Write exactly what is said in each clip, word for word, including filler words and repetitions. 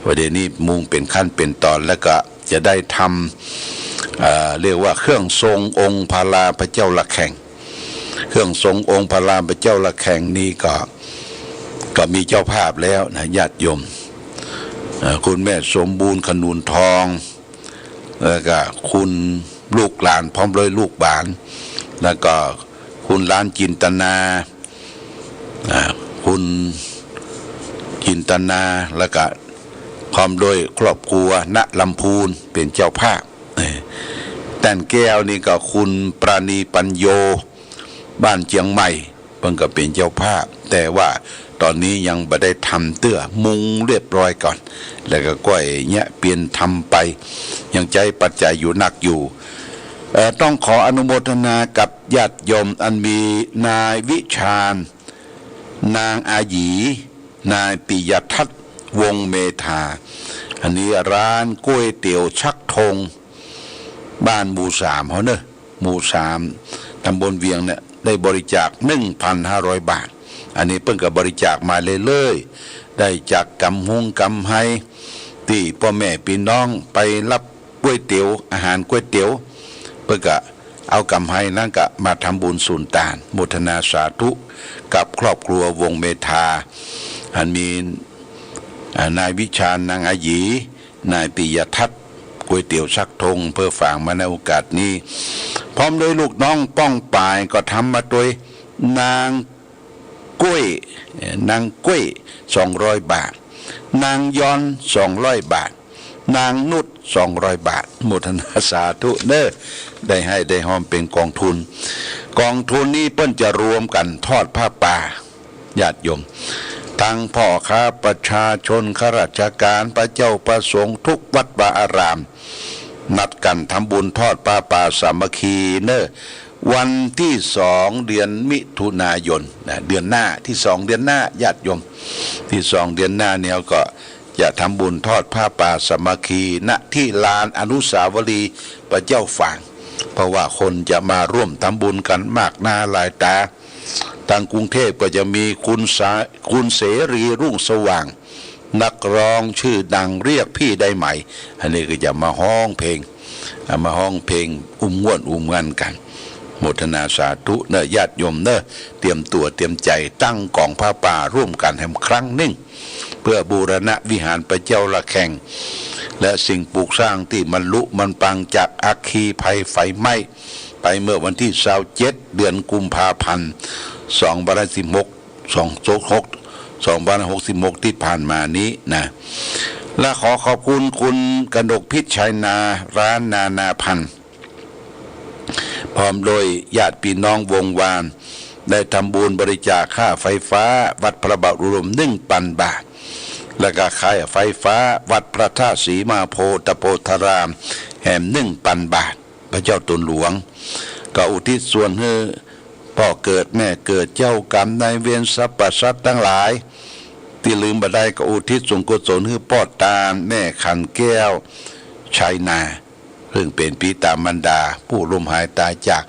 ประเดี๋ยวนี้มุงเป๋นขั้นเป๋นต๋อน แล้วก็จะได้ทำ เอ่อ เรียกว่าเครื่องทรงองค์พระราพระเจ้าระแข่ง เครื่องทรงองค์พระราพระเจ้าระแข่งนี้ก็ ก็มีเจ้าภาพแล้วนะ ญาติโยม เอ่อ คุณแม่สมบูรณ์ ขนุนทอง แล้วก็คุณลูกหลาน พร้อมด้วยลูกหลาน แล้วก็คุณหลานจินตนา อ่า คุณจินตนา แล้วก็พร้อมด้วยครอบครัว ณ ลำพูน เป๋นเจ้าภาพ เออ แต่นแก้วนี่ก็คุณปราณีปัญโย บ้านเจียงใหม่ เปิ้นก็เป๋นเจ้าภาพ แต่ว่าต๋อนนี้ยังบ่ได้ทำเตื้อ มุงเรียบร้อยก่อน แล้วก็ก้อยเยียะเปลี่ยนทำไป ยังใจ๊ปัจจัยอยู่นักอยู่ เอ่อ ต้องขออนุโมทนากับญาติโยมอันมีนายวิชาญ นางอาหยี นายปิยทัศน์ วงศ์เมธา อันนี้ร้านก๋วยเตี๋ยวชักธง บ้านหมู่สามเฮาเนอะ หมู่สาม ตำบลเวียงเนี่ย ได้บริจาค หนึ่งพันห้าร้อย บาท อันนี้เปิ้นก็บริจาคมาเรื่อยๆ ได้จากกำฮงกำไฮ ตี้ป้อแม่ปี้น้องไปฮับก๋วยเตี๋ยว อาหารก๋วยเตี๋ยว เปิ้นก็เอากำไฮนั้นก็มาทำบุญสุนตาน โมทนาสาธุกับครอบครัววงศ์เมธา อันมี อ่า นายวิชาญ นางอาหยี นายปิยทัศน์ ก๋วยเตี๋ยวชักธง เปิ้นฝากมาในโอกาสนี้ พร้อมด้วยลูกน้องป้องป๋าย ก็ทำมาตวย นางก้วย เอ่อ นางก้วย สองร้อย บาท นางยอน สองร้อย บาท นางนุช สองร้อย บาท โมทนาสาธุเนอะ ได้ให้ได้ฮอมเป๋นกองทุน กองทุนนี้เปิ้นจะรวมกั๋นทอดผ้าป่า ญาติโยม ทั้งพ่อค้าประชาชน ข้าราชการ พระเจ้าพระสงฆ์ ทุกวัดวาอาราม นัดกั๋นทำบุญทอดผ้าป่าสามัคคีเนอะ วันตี้สอง เดือนมิถุนายนนะ เดือนหน้า ตี้สอง เดือนหน้า ญาติโยม ตี้สอง เดือนหน้าเนี่ยก็จะทำบุญทอดผ้าป่าสามัคคี ณ ตี้ลานอนุสาวรีย์พระเจ้าฝาง เพราะว่าคนจะมาร่วมทำบุญกั๋นมากหน้าหลายต๋า ตางกรุงเทพฯก็จะมีคุณสา- คุณเสรี รุ่งสว่าง นักร้องชื่อดัง เรียกพี่ได้ไหม อันนี้ก็จะมาฮ้องเพลง อ่ะ มาฮ้องเพลงอุ้มง่วนอุ้มงันกั๋น โมทนาสาธุเนอะ ญาติโยมเนอะ เตรียมตั๋วเตรียมใจ๋ตั้งก๋องผ้าป่าร่วมกั๋นแหมครั้งนึ่ง เปื้อบูรณะวิหารพระเจ้าระแข่ง และสิ่งปลูกสร้างตี้มันรุมันปังจากอัคคีภัยไฟไหม้ ไปเมื่อวันตี้ซาวเจ็ด เดือนกุมภาพันธ์ สองพันสิบหก สอง หก สองพันหกสิบหก ตี้ผ่านมานี้นะ และขอขอบคุณคุณกนกพิชชัยนา ร้านนานาพันธ์ พร้อมด้วยญาติปี้น้องวงวาน ได้ทำบุญบริจาคค่าไฟฟ้าวัดพระบาทอุดม หนึ่งปันบาท และก็ค่าไฟฟ้าวัดพระธาตุศรีมหาโพธิ์ตะโพธารามแหม หนึ่งปันบาท พระเจ้าต๋นหลวง ก็อุทิศส่วนหื้อป้อเกิดแม่เกิด เจ้ากรรมนายเวร สรรพสัตว์ตังหลาย ตี้ลืมบ่ได้ ก็อุทิศส่วนกุศลหื้อป้อตานแม่ขันแก้ว ชัยนา เซิ่งเป๋นปิตามารดา ผู้ล้มหายต๋ายจาก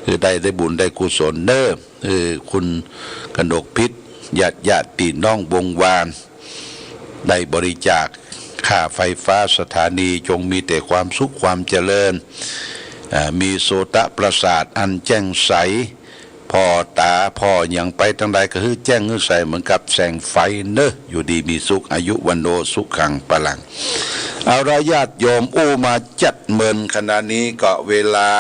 หื้อได้ ได้บุญได้กุศลเนอะ หื้อคุณกนกพิช ญาติญาติปี้น้องวงวาน ได้บริจาคค่าไฟฟ้าสถานี จงมีแต่ความสุขความเจริญ อ่า มีโสตประสาทอันแจ้งใส ผ่อต๋าผ่อหยังไปตางใดก็หื้อแจ้งหื้อใสเหมือนกับแสงไฟเนอะ อยู่ดีมีสุข อายุวัณโณสุขังพลัง เอาละญาติโยม อู้มาจัดเมินขณะนี้ก็เวลา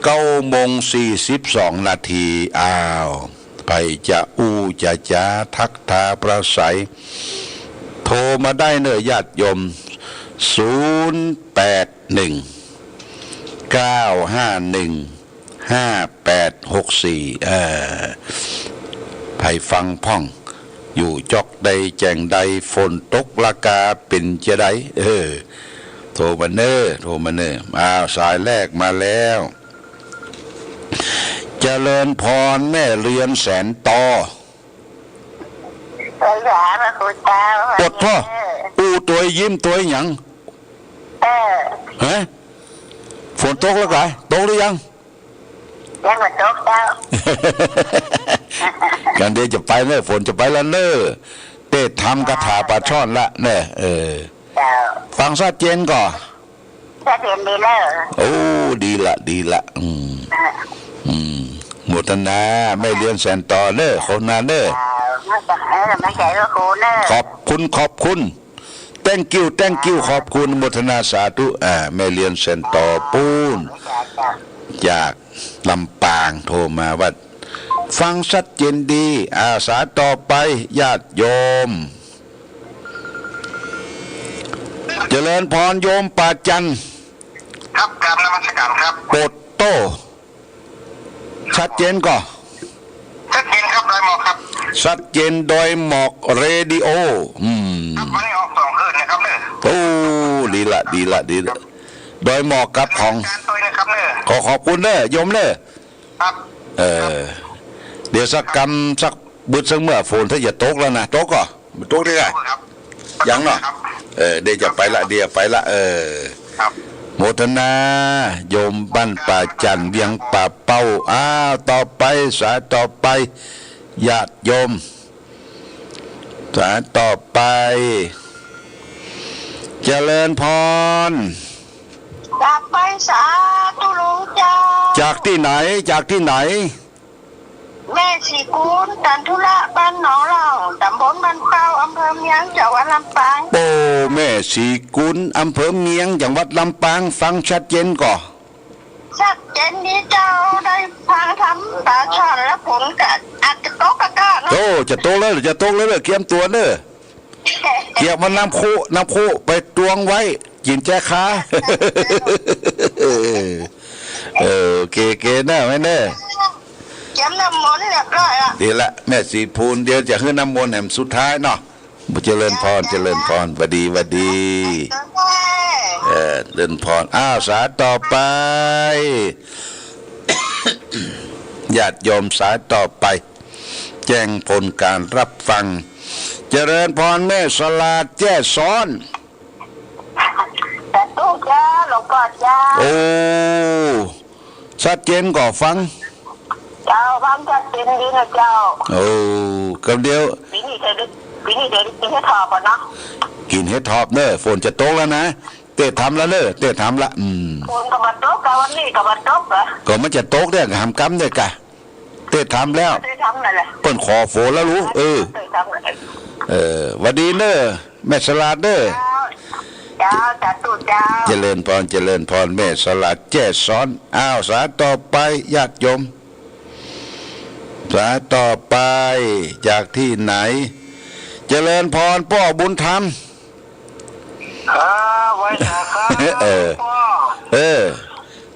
เก้าโมงสี่สิบสองนาที อ้าว ใผจะอู้จะจ๋าทักทาปราศรัย โทรมาได้เน่อญาติโยม ศูนย์แปดหนึ่ง เก้าห้าหนึ่ง ห้าแปดหกสี่ เออ ใผฟังพ่อง อยู่จ๊อกใดแจ่งใด ฝนตกละกาเป๋นจาใด เออ โทรมาเน่อ โทรมาเน่อ อ้าว สายแรกมาแล้ว เจริญพรแม่เรือนแสนตอ เออ สาธุครูเจ้า ปดท่อ เออ อู้ตวยยิ้มตวยหยัง เออ ฮะ ฝนตกแล้วกา ตกหรือยัง ยังบ่ตกเจ้า กันเดี๋ยวจะไปเน่อ ฝนจะไปแล้วเน่อ เต้ทำคาถาปลาช่อนละเน่อ เออ เจ้า ฟังชัดเจนก่อ ชัดเจนดีเน่อ โอ้ ดีละ ดีละ อืม เออ อืม โมทนา แม่เรียนแสนต่อเน่อ โฆษณาเน่อ เออ ไม่ใช่ เออ ไม่ใช่ว่าครูเน่อ ขอบคุณ ขอบคุณ thank you thank you ขอบคุณ โมทนาสาธุ อ่า แม่เรียนแสนต่อปู๊น เจ้า จากลำปางโทรมาว่า ฟังชัดเจนดี อ่า สายต่อไป ญาติโยม เจริญพรโยมป่าจันทร์ ครับ กราบนมัสการครับ โปรดโต้ ชัดเจนก่อ ชัดเจนครับ ดอยหมอกครับ ชัดเจนดอยหมอกเรดิโอ อืม ครับ วันนี้ออกสองคลื่นนะครับเน่อ โอ้ ดีละ ดีละ ดีละ ดอยหมอกครับ ของ การตัวนะครับเน่อ ขอขอบคุณเน่อ โยมเน่อ ครับ เออ เดี๋ยวสักกำสักบึดสักเมื่อ ฝนถ้าจะตกแล้วนะ ตกก่อ บ่ตกดีกว่า ครับ ยังเนาะ ครับ เออ เดี๋ยวจะไปละ เดี๋ยวไปละ เออ ครับ โมทนา โยมบ้านป่าจันทร์ เวียงป่าเป้า อ้าว ต่อไป สายต่อไป ญาติโยม สายต่อไป เจริญพร กราบไหว้สาธุหลวงเจ้า จากตี้ไหน จากตี้ไหน แม่ศรีกุล จันทุระ บ้านหนองเหล้า ต๋ำบลบ้านเป้า อำเภอเมียง จังหวัดลำปาง โอ้ แม่ศรีกุล อำเภอเมียง จังหวัดลำปาง ฟังชัดเจนก่อ ชัดเจนดีเจ้า ได้ฟังธรรมปลาช่อนแล้วฝนก็อาจจะตกก็ได้เนาะ โอ้ จะตกแล้ว จะตกแล้วเน่อ เกียมตั๋วเน่อ เกียมเอาน้ำคุ น้ำคุไปตวงไว้ กิ๋นแจ้คา เออ โอเค โอเคเน่อ แม่เน่อ เกียมน้ำมนต์เรียบร้อยละ ดีละ แม่ศรีกุล เดี๋ยวจะหื้อน้ำมนต์แหมสุดท้ายเนาะ เจริญพร เจริญพร หวัดดี หวัดดี เออ เจริญพร อ้าว สายต่อไป ญาติโยมสายต่อไป แจ้งผลการรับฟัง เจริญพรแม่สลาดแจ้ซ้อน สาธุเจ้า หลวงพ่อเจ้า โอ้ ชัดเจนก่อฟัง เจ้า ฟังชัดเจนดีนะเจ้า โอ้ กำเดียว ปี๋นี้เถิด ปี๋นี้เถิดกิ๋นเห็ดถอบก่อเนาะ กิ๋นเห็ดถอบเน่อ ฝนจะตกแล้วนะ เต้ทำละเน่อ เต้ทำละ อืม ฝนก็บ่ตกกะ วันนี้ก็บ่ตกกะ ก็มันจะตกเน่อ ก็หามกำเน่อกะ เต้ทำแล้ว เต้ทำนั่นแหละ เปิ้นขอฝนแล้วลูก เออ เต้ทำนั่นแหละ เออ หวัดดีเน่อ แม่สลาดเน่อ เจ้า เจ้า สาธุเจ้า เจริญพร เจริญพร แม่สลาดแจ้ซ้อน อ้าว สายต่อไป ญาติโยม สายต่อไป จากตี้ไหน เจริญพรป้อบุญธรรม ครับ ไหว้สาครับ เออ พ่อ เออ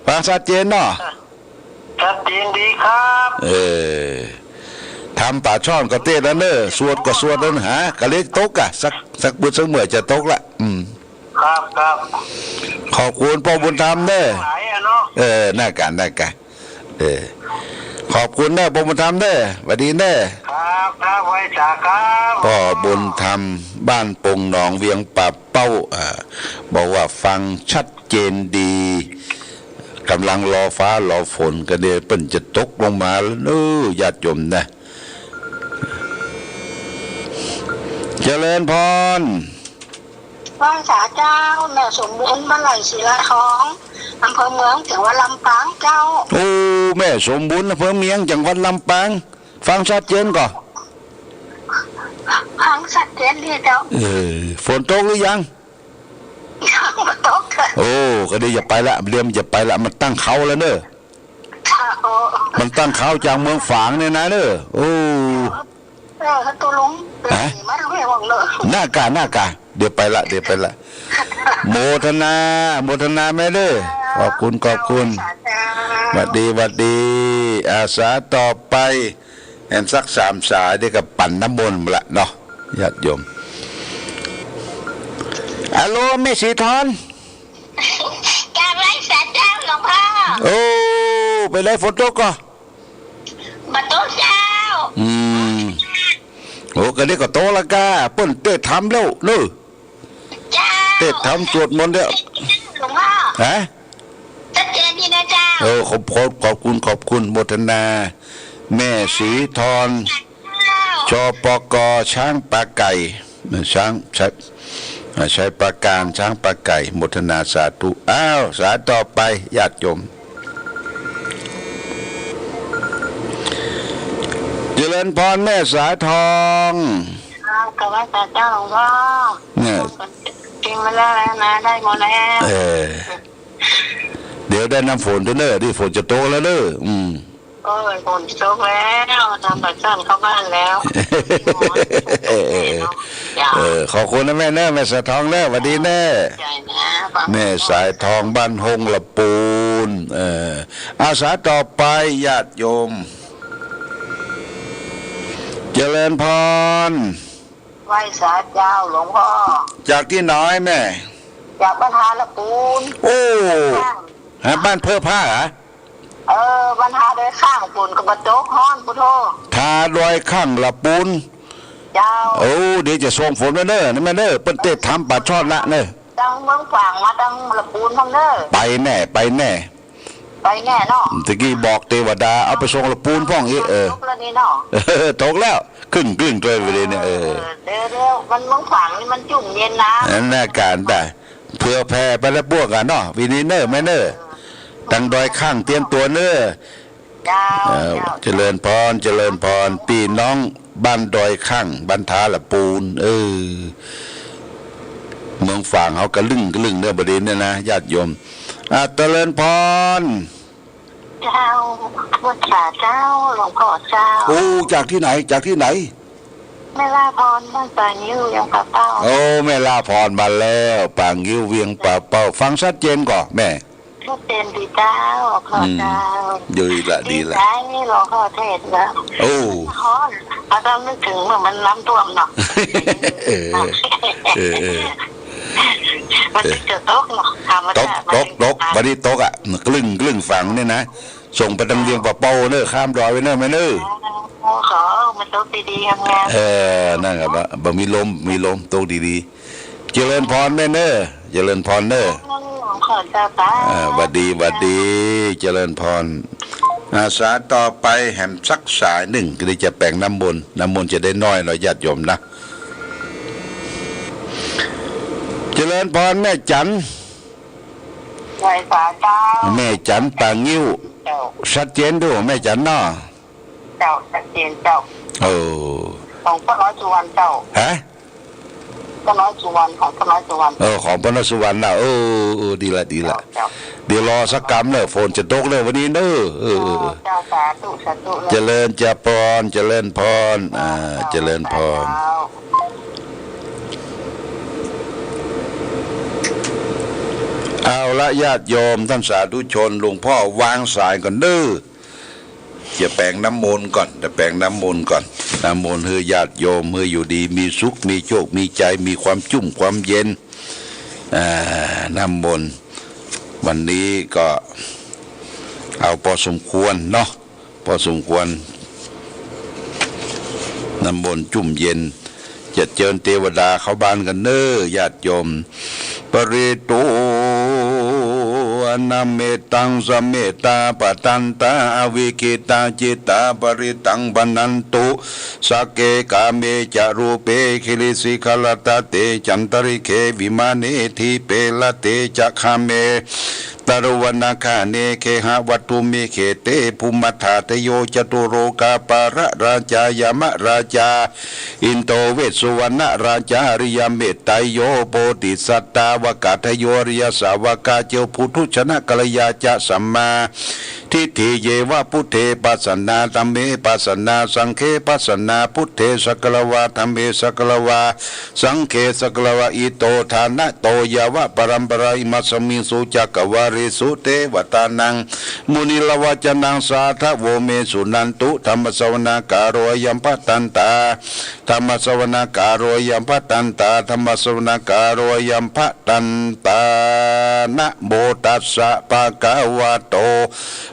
ฟังชัดเจนเนาะ ชัดเจนดีครับ เออ ธรรมปลาช่อนก็เต้แล้วเน่อ สวดก็สวดแล้วนะ ฮะ กะเล็กตกอะ สัก สักบึดสักเมื่อจะตกละ อืม ครับ ครับ ขอบคุณป้อบุญธรรมเน่อ หลายอะเนาะ เออ นั่นกะ นั่นกะ เออ ขอบคุณเน่อป้อบุญธรรมเน่อ หวัดดีเน่อ ครับ ครับ ไหว้สาครับ ป้อบุญธรรม บ้านปงหนอง เวียงป่าเป้า อ่า บอกว่าฟังชัดเจนดี ก่ำลังรอฟ้ารอฝนก็เดี๋ยวเปิ้นจะตกลงมาแล้วเน่อ ญาติโยมนะ เจริญพร ไหว้สาเจ้า แม่สมบูรณ์ บ้านไร่ศิลาทอง อำเภอเมือง จังหวัดลำปางเจ้า โอ้ แม่สมบูรณ์ อำเภอเมียง จังหวัดลำปาง ฟังชัดเจนก่อ ฟังชัดเจนดีเจ้า เออ ฝนตกหรือยัง ยังบ่ตกค่ะ โอ้ กะเดี๋ยวจะไปละ เดี๋ยวมันจะไปละ มันตั้งเค้าแล้วเน่อ ค่ะ โอ้ มันตั้งเค้าจากเมืองฝางเนี่ยนะเน่อ โอ้ เออ ตกลง ฮะ มาทางไหนวะเน่อ นั่นกะ นั่นกะ เดี๋ยวไปละ เดี๋ยวไปละ โมทนา โมทนาแม่เน่อ ขอบคุณ ขอบคุณ สาธุ หวัดดี หวัดดี อ่า สายต่อไป แหมสักสามสาย เดี๋ยวก็ปั๋นน้ำมนต์ละเนาะ ญาติโยม ฮัลโหล แม่ศรีทอน กราบไหว้สาเจ้าหลวงพ่อ โอ้ ไปไหน ฝนตกก่อ บ่ตกเจ้า อืม โอ้ กะเดี๋ยวก็ตกละกา เปิ้นเต้ทำแล้วเน่อ เจ้า เต้ทำสวดมนต์แล้ว หลวงพ่อ ฮะ ชัดเจนดีนะเจ้า เออ ขอบ ขอบ ขอบคุณ ขอบคุณ โมทนา แม่ศรีทอน เจ้า ชปก ช้างป่าไก่ ช้าง ชัย อ่า ชัยปราการ ช้างป่าไก่ โมทนาสาธุ อ้าว สายต่อไป ญาติโยม เจริญพรแม่สายทอง อ้าว กราบไหว้สาเจ้าหลวงพ่อ เนี่ย กินมาแล้วนะ ได้หมดแล้ว เออ เดี๋ยวได้น้ำฝนด้วยเนอะ นี่ฝนจะตกแล้วเนอะ อืม โอ้ย ฝนตกแล้ว ทำปลาช่อนเข้าบ้านแล้ว เออ เออ เออ จ้ะ เออ ขอบคุณนะแม่เนอะ แม่สายทองเนอะ หวัดดีเนอะ ใหญ่นะ แม่สายทองบ้านฮงละปูน เออ อา สายต่อไป ญาติโยม เจริญพร ไหว้สาเจ้าหลวงพ่อ จากตี้ไหนแม่ จากบ้านฮาละปูน โอ้ ฮะ บ้านเพิงผาเหรอ เออ บ้านฮาดอยข้าง ฝนก็บ่ตก ฮ้อนปุโธ ฮาดอยข้างละปูน เจ้า โอ้ เดี๋ยวจะส่งฝนมาเนอะ นี่แม่เนอะ เปิ้นเตรียมทำปลาช่อนละเนอะ ตังเมืองฝางมาตังละปูนตังเนอะ ไปแน่ ไปแน่ ไปแน่เนาะ ตะกี้บอกเตวดาเอาไปส่งละปูนพ่องอีก เออ ตกแล้วนี่เนาะ เออ ตกแล้ว ครึ่งๆ เลยไปเลยเนี่ย เออ เออ เดี๋ยวๆ มันเมืองฝางนี่มันจุ่มเย็นนะ นั่นน่ะการตาย เผื่อแผ่ไปแล้วพวกกันเนาะ วีนี้เนอะ แม่เนอะ เออ ตังดอยข้างเตรียมตั๋วเนอะ เจ้า เออ เจ้า เจริญพร เจริญพร ปี้น้องบ้านดอยข้าง บ้านฮาละปูน เออ เมืองฝางเฮากะลึ่งกะลึ่งเนอะ บ่ดีเนี่ยนะ ญาติโยม อ่ะ เจริญพร เจ้า พุทธาเจ้า หลวงพ่อเจ้า โอ้ จากตี้ไหน จากตี้ไหน แม่ล่าพร บ้านป่างิ้ว เวียงป่าเป้า โอ้ แม่ล่าพรมาแล้ว ป่างิ้ว เวียงป่าเป้า ฟังชัดเจนก่อแม่ ชัดเจนดีเจ้า ขอเจ้า อืม ดีละ ดีละ ดีใจ หลวงพ่อเทศน์นะ โอ้ ฮ้อน เอาต้องนึกถึงเมื่อมันน้ำท่วมเนาะ เออ เออ เออ มันจะตกเนาะ ธรรมชาติ ตก ตก มัน ตก บ่ดีตกอ่ะ กลึ่ง กลึ่งฝั่งเนี่ยนะ ส่งไปตังเวียงป่าเป้าเนอะ ข้ามดอยไปเนอะ แม่เนอะ ขอมันตกดีๆ งามๆ เออ นั่นแหละ บ่ บ่มีลม มีลม ตกดีๆ เจริญพรแม่เนอะ เจริญพรเนอะ ขอเจ้าค่ะ อ่า หวัดดี หวัดดี เจริญพร อ่า สายต่อไปแหมสักสายนึ่ง ก็ได้จะแป๋งน้ำมนต์ น้ำมนต์จะได้น้อยเนาะ ญาติโยมนะ เจริญพรแม่จัน ไหว้สาเจ้า แม่จันป่างิ้ว เจ้า ชัดเจนดูแม่จันเนาะ เจ้า ชัดเจนเจ้า เออ ของป้าน้อยสุวรรณเจ้า ฮะ ป้าน้อยสุวรรณ ของป้าน้อยสุวรรณ เออ ของป้าน้อยสุวรรณนะ เออ เออ ดีละ ดีละ เจ้า เดี๋ยวรอสักกำเนอะ ฝนจะตกเนอะวันนี้เนอะ เออ เออ เจ้า สาธุ สาธุ เจริญพร เจริญพร อ่า เจ้า เจริญพร เจ้า เอาละญาติโยมท่านสาธุชน หลวงพ่อวางสายก่อนเด้อ จะแป๋งน้ำมนต์ก่อน จะแป๋งน้ำมนต์ก่อน น้ำมนต์หื้อญาติโยม หื้ออยู่ดีมีสุข มีโชค มีชัย มีความจุ่มความเย็น อ่า น้ำมนต์ วันนี้ก็เอาพอสมควรเนาะ พอสมควร น้ำมนต์จุ่มเย็น จะเจิญเตวดาเข้าบ้านกันเน้อ ญาติโยม ปริตวานะเมตัง สะเมตตาปะทันตา อวิกขิตาจิตตา ปริตตังภะนันตุ สักเก กาเม จะรูปเป กิริสิขะรัตตะเต จันตะริกเข วิมาเน ทีปเป ละเต จะคาเม ตะรุวนาคาเน เขหะวัตถุมิ เขเต ภุมมัฏฐาตะโย จตุโรกาปาละราชา ยะมะราชา อินโด เวสสุวรรณราชา อริยะเมตไตรโย โพธิสัตตาวกาทะโย อริยสาวกาเจ้า ปุถุชนะกัลยาจะ สัมมาทิฏฐิเยวะ พุทเทปัสสนา ธัมเมปัสสนา สังเฆปัสสนา พุทเทสักกะระวา ธัมเมสักกะระวา สังเฆสักกะระวา อิโตทานะโต ยาวะปะรัมปะรา อิมัสสะมิงสุจักกะวาเลสุ เตวะตานัง มุนิระวะจะนัง สาธะโว เม สุนันตุ ธัมมะสะวะนะกาโล อะยัมภะทันตา ธัมมะสะวะนะกาโล อะยัมภะทันตา ธัมมะสะวะนะกาโล อะยัมภะทันตา นะโมตัสสะ ภะคะวะโต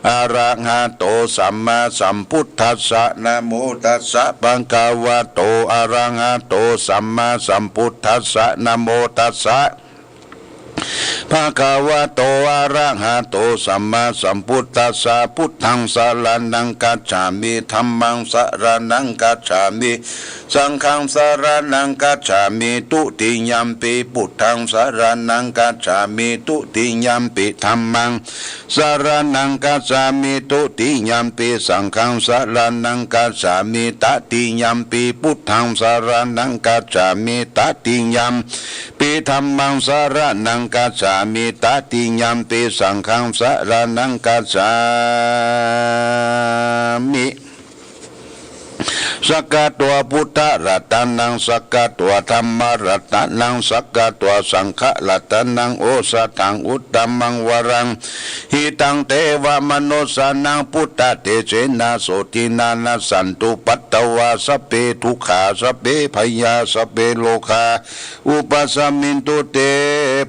อะระหะโต สัมมาสัมพุทธัสสะ นะโมตัสสะ ภะคะวะโต อะระหะโต สัมมาสัมพุทธัสสะ นะโมตัสสะ ภะคะวะโต อะระหะโต สัมมาสัมพุทธัสสะ พุทธัง สะระณัง คัจฉามิ ธัมมัง สะระณัง คัจฉามิ สังฆัง สะระณัง คัจฉามิ ทุติยัมปิ พุทธัง สะระณัง คัจฉามิ ทุติยัมปิ ธัมมัง สะระณัง คัจฉามิ ทุติยัมปิ สังฆัง สะระณัง คัจฉามิ ตติยัมปิ พุทธัง สะระณัง คัจฉามิ ตติยัมปิ ธัมมัง สะระณัง คัจฉามิ ตติยัมปิ สังฆัง สะระณัง คัจฉามิ สักกาตัว พุทธะรัตนัง สักกาตัว ธัมมะรัตนัง สักกาตัว สังฆะรัตนัง โอสถัง อุตตมัง วรัง หิตัง เตวะมนุสสานัง พุทธะเตเจนะ โสตินะ นัสสันตุ ปัตตวา สัพเพ ทุกขา สัพเพ ภยา สัพเพ โรคา อุปัสสมินตุ เต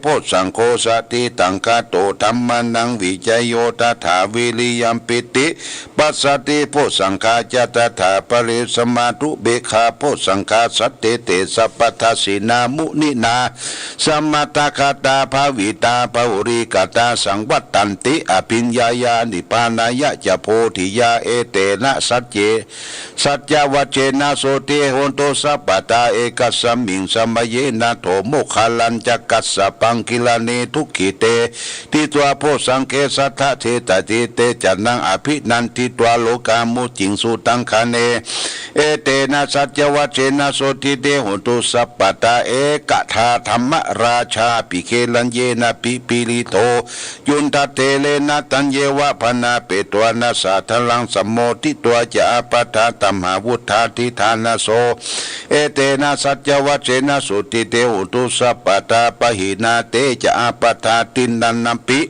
โพชฌังโค สะติตัง คาโต ธัมมานัง วิจโย ตถา วิริยัม ปีติ ปัสสติ โพชฌังคา จะ ตถา ปะเรสมา ทุเบกขา โพชฌังคา สัตเต เต สัพพะทัสสินา มุนินา สมัตถะคาตา ภาวิตา บะหุลีกาตา สังวัตตันติ อภิญญายา นิพพานายะ จะ โพธิยา เอเตนะ สัจเจ สัจจวัจเจนะ โสติ โหตุ สัพพะทา เอกัสสมิง สะมะเยนะ โถ โมคคัลลัญจะ กัสสะปัง กิลาเน ทุกขิเต ทิตวา โพชฌังเข สัตถะเทตะ เทเตจะ นัง อภินันทิตวา โลกา มุจจิงสุตัง คเน เอเตนะ สัจจวัจเจนะ โสติ เต โหตุ สัพพะทา เอกทา ธัมมราชา ปิเก ลัญเยนะ ปิปีลิโท จุณฑะเทเรนะ ตัญเยวะ พนาเปตวา นะสาทะลัง สะโมทิตวา จะ อาปะทา ตัมหาวุฑฒา ทิฏฐานะโส เอเตนะ สัจจวัจเจนะ โสติ เต โหตุ สัพพะทา ปะหินา เต จะ อาปะทา ทินนานะ ปิ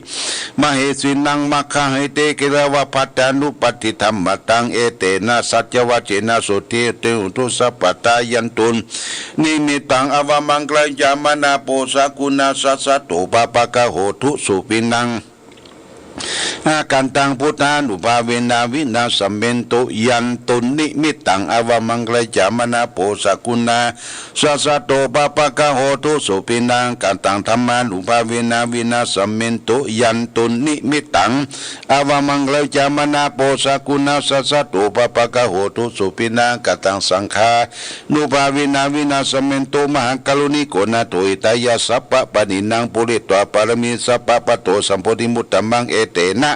มะเหสินัง มัคคา หิเต กิรวะ ภัตตานุปัฏฐิตัมมะตัง เอเตนะ สัจจวัจเจนะ โสติ เต โหตุ สัพพะทา ยันตุน นิมิตตัง อวะมังคะลัง จะ มะนะ โป สะกุณา สะสะโต ปะปะกะโห ทุ สุปิณัง อาคันตัง พุทธานุภาเวนะ วินาสสะเมนตุ ยันตุน นิมิตตัง อวะมังคะลัง จะ มะนะ โป สะกุณา สะสะโต ปะปะกะโห ทุ สุปิณัง อาคันตัง ธัมมานุภาเวนะ วินาสสะเมนตุ ยันตุน นิมิตตัง อวะมังคะลัง จะ มะนะ โป สะกุณา สะสะโต ปะปะกะโห ทุ สุปิณัง อาคันตัง สังฆา นุภาเวนะ วินาสสะเมนตุ มหาการุณิโก นาโถ หิตายะ สัพพะปาณินัง ปูริตวา ปารมี สัพพะ ปัตโต สัมโพธิมุตตะมัง เอเตนะ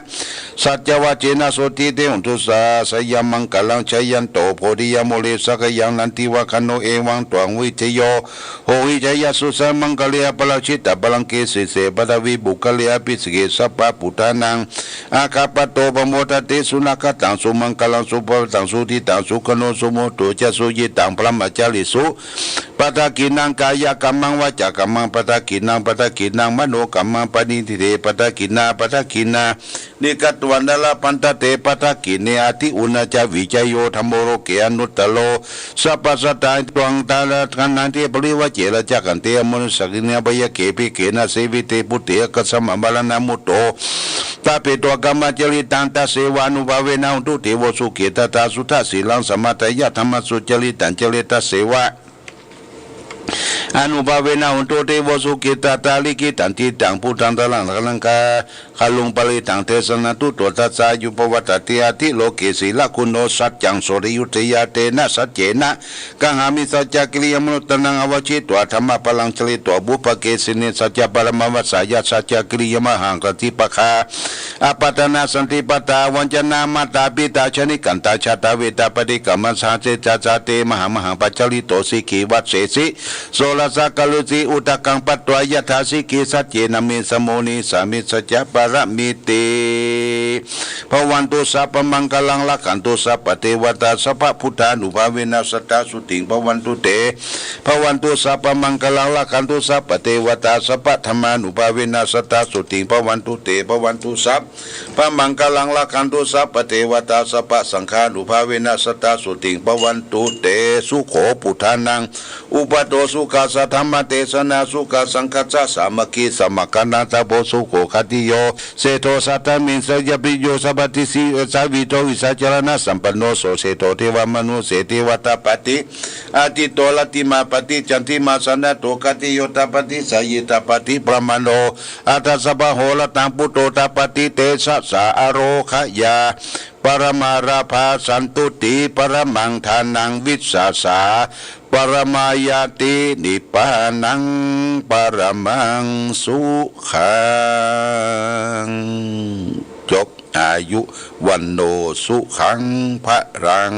สัจจวัจเจนะ โสติ เต โหตุ สะ สะยัง มังคะลัง จะยันโต โพธิยะ มูเล สักขยัง นันทิวะคะโน เอวัง ตวัง วิจโย โหหิ จะยะสุ สะ มังคะเร อะปะราจิตะ ปะลังเก สีเส ปะทะวี ปุคคะเร อะภิเสเก สัพพะ ปุทธานัง อาคัปปะโต ปะโมทะเต สุนะคะตัง สุมังคะลัง สุภะวะตัง สุทิตัง สุขะโน สุมุตโต จะ สุยิตัง พะมะจาริสุ ปัตถะกิณณัง กายะกัมมัง วาจากัมมัง ปัตถะกิณณัง ปัตถะกิณณัง มโนกัมมัง ปะฏิฏฐิเต ปัตถะกิณณา ปัตถะกิณณา นิกัตตะวันตะ ละพันทะเต ปัตถะกิณณเน อะทิอุณณะจะ วิจโย ธัมโม โลเก อนุตตะโร สัพพะสัตตา ตวัง ตะระ คะนันทิ ปะริวะเจระ จะขันติ อะมานุสสะกิณณะ พะยะเข ภิกขเขนะ เสวิเต ปุตเต อะคัสสะมะ มะระนะ มุตโต ตะเปตวะ กัมมะจริตัง ตะเสวานุภาเวนะ โหนตุ เตโว สุขิตัตถา สุทะสีลัง สะมะทายะ ธัมมะสุจริตัง จะเร ตะเสวะ อนุภาเวนะ โหนตุ เตโว สุขิตัตถา ลิขิตันทิตัง พุทธัง สะระณัง คัจฉา คารุง ปะริตถัง เตสะนะ ทุโต ทัสสา อายุ ภะวะตะ เต อะทิ โลเก สีละกุณโณ สัจจัง โสติ อยุตตะยา เตนะ สัจเจนะ กังหามิ สัจจะกิริยะ มนุตตะนัง อะวะชิตวา ธัมมะ พะลัง ชะลิตวา ปุพพะ เกสิเน สัจจะ ปะระมะ วัสสายะ สัจจะกิริยะ มหังคะติ ปะคา อะปะทานะ สันติปะทา วัญจนะ มาตา ปิตา ชะนิกันตา ชาตา เวตา ปะฏิกรรมะ สะหะเสสา สะหะเต มะหา มหัง ปะชะลิโต สิกขี วัสเสสิ โสระสะ กะโรสิ อุทะกัง ปัตตวา ยะถา สิกขี สัจเจนะ เม สะโม นิสสามิ สัจจะ ปะระมิติ ภะวันตุ สัพพะมังคะลัง รักขันตุ สัพพะเทวะตา สัพพะพุทธานุภาเวนะ สะทา โสติง ภะวันตุ เต ภะวันตุ สัพพะมังคะลัง รักขันตุ สัพพะเทวะตา สัพพะธัมมานุภาเวนะ สะทา โสติง ภะวันตุ เต ภะวันตุ สัพพะมังคะลัง รักขันตุ สัพพะเทวะตา สัพพะสังฆานุภาเวนะ สะทา โสติง ภะวันตุ เต สุโข ปุทธานัง อุปัฏโต สุขัสสะ ธัมมะเตสะนา สุขัสสังฆัสสะ สามัคคี สมัคคะนา ตะโพ สุโข ขัตติโย เศรษโธ สัทธามิ สะยะ ปิโย สัพพัทธิสี สาวิโท วิสาจรณะสัมปันโน โสเสโถ เทวมนุสเสเทวา ตาปาติ อาทิตโต รัตติมา ปฏิจจันทิมา สะนะโถ ขัตติโย ตาปาติ สายี ตาปาติ พรหมโณ อัฏฐสัพพะโหระตัง ปุตโต ตาปาติ เตสะสา อโรคยา ปรมาราภา สันตุติ ปรมัง ธนัง วิสสาสา ปรมาญาติ นิพพานัง ปรมัง สุขัง จบ อายุ วัณโณ สุขัง พลัง